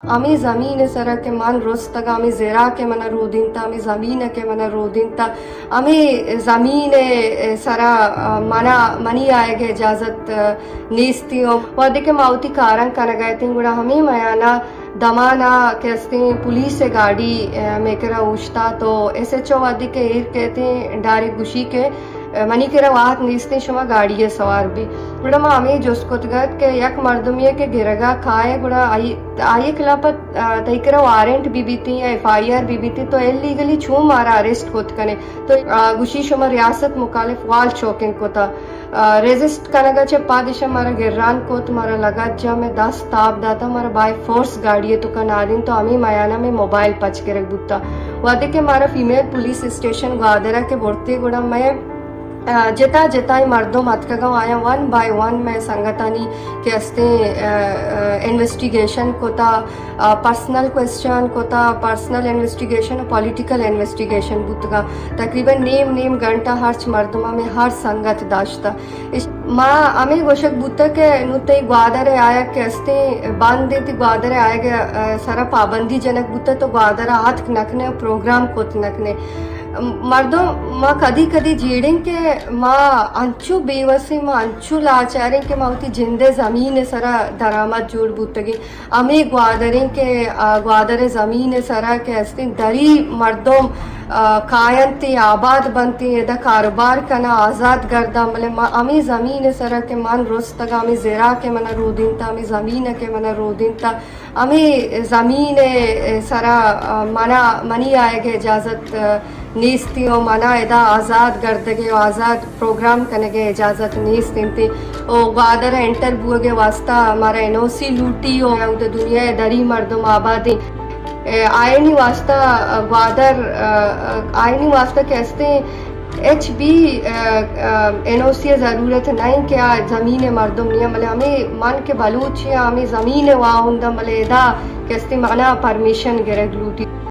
ہمے زمین ءِ سرا کہ من رستگاں، ہمے زرا کہ منا رودینتا، ہمے زمین کہ منا رودینتا، ہمے زمین ءِ سرا، آ، منا، منی آیگ ءِ اجازت، آ، نیستی۔ و وہدے کہ ما وتی کاراں کنگا اتیں، گڑا ہمے میانا دمانا کہ استیں پولیس ءِ گاڑی، آ، مئے کرا اوشتات و ایس ایچ او وہدے کہ ایر کیتیں، ڈائریکٹ گوشی کہ منی کرا وہد نیستیں، شما گاڑی ءَ سوار بی۔ گڑا ما ہمے جست کتگ ات کہ یک مردمے کہ گرگا کائے، گڑا آئی، آئی خلاف، آ، تئی کرا وارنٹ بہ بیتیں یا ایف آئی آر بہ بیتیں، تو الیگلی چون مارا اریسٹ کت کنے؟ تو، آ، گوشی شما ریاست مخالف وال چوکنگ کتا۔ آ، ریزسٹ کنگا چہ پد ایشاں مارا گران کت، مارا لگت جا، مئے دست تاب داتا، مارا بائی فورس گاڑی ءِ توکا نادینت، تو ہمے میانا مئے موبائل پچ گرگ بوتا۔ وہدے کہ مارا فیمیل پولیس اسٹیشن گوادر ءَ کہ برتے، گڑا مئے آ، جتا جتائیں مردم اتکگاں، آیاں ون بائی ون مئے سنگتانی کہ استیں، آ، آ، انویسٹیگیشن کتا، آ، پرسنل کوئسچن کتا، پرسنل انویسٹیگیشن و پولیٹیکل انویسٹیگیشن بوتگا۔ تقریباً نیم نیم گھنٹہ ہرچ مردم ہمیں ہر سنگت داشتا۔ اش-، ما ہمیں گوشگ بوتا کہ نو تئی گوادر آیگ کہ استیں بند انت، گوادر آیگ، آ، سرا پابندی جنگ بوتا، تو گوادر آتک نکنے، پروگرام کت نکنے۔ مردم ما کدی کدی جیڑیں کہ ما انچو بے وسیں، ما انچو لاچاریں کہ ما وتی جندے زمین ءِ سرا درآمد جوڑ بوتگیں۔ ہمے گوادریں کہ، آ، گوادر ءِ زمین ءِ سرا کہ استیں دری مردم، آ، کاینت، آباد بنت، ادا کاروبار کنا، آزاد گردا، بلے ما ہمے زمین ءِ سرا کہ من رستگاں، ہمے زرا کہ منا رودینتا، ہمے زمین کہ منا رودینتا، ہمے زمین ءِ سرا، آ، منا، منی آیگ ءِ اجازت، آ، نیستی و منا ادا آزاد گردگ ءِ و آزاد پروگرام کنگ ءِ اجازت نیست انت۔ و گوادر ءَ انٹر بوگ ءِ واسطہ مارا این او سی لوٹی و اود ءِ دنیا ءِ دری مردم آبادیں۔ آ، آیانی واسطہ، آ، گوادر، آ، آ، آیانی واسطہ کہ استیں ہچ بھی، آ، آ، این او سی ءِ ضرورت نہ انت کہ آ زمین ءِ مردم نہ انت، بلے ہمے من کہ بلوچے آں، ہمے زمین ءِ واہند آں، بلے ادا کہ استیں منا پرمیشن گرگ لوٹی۔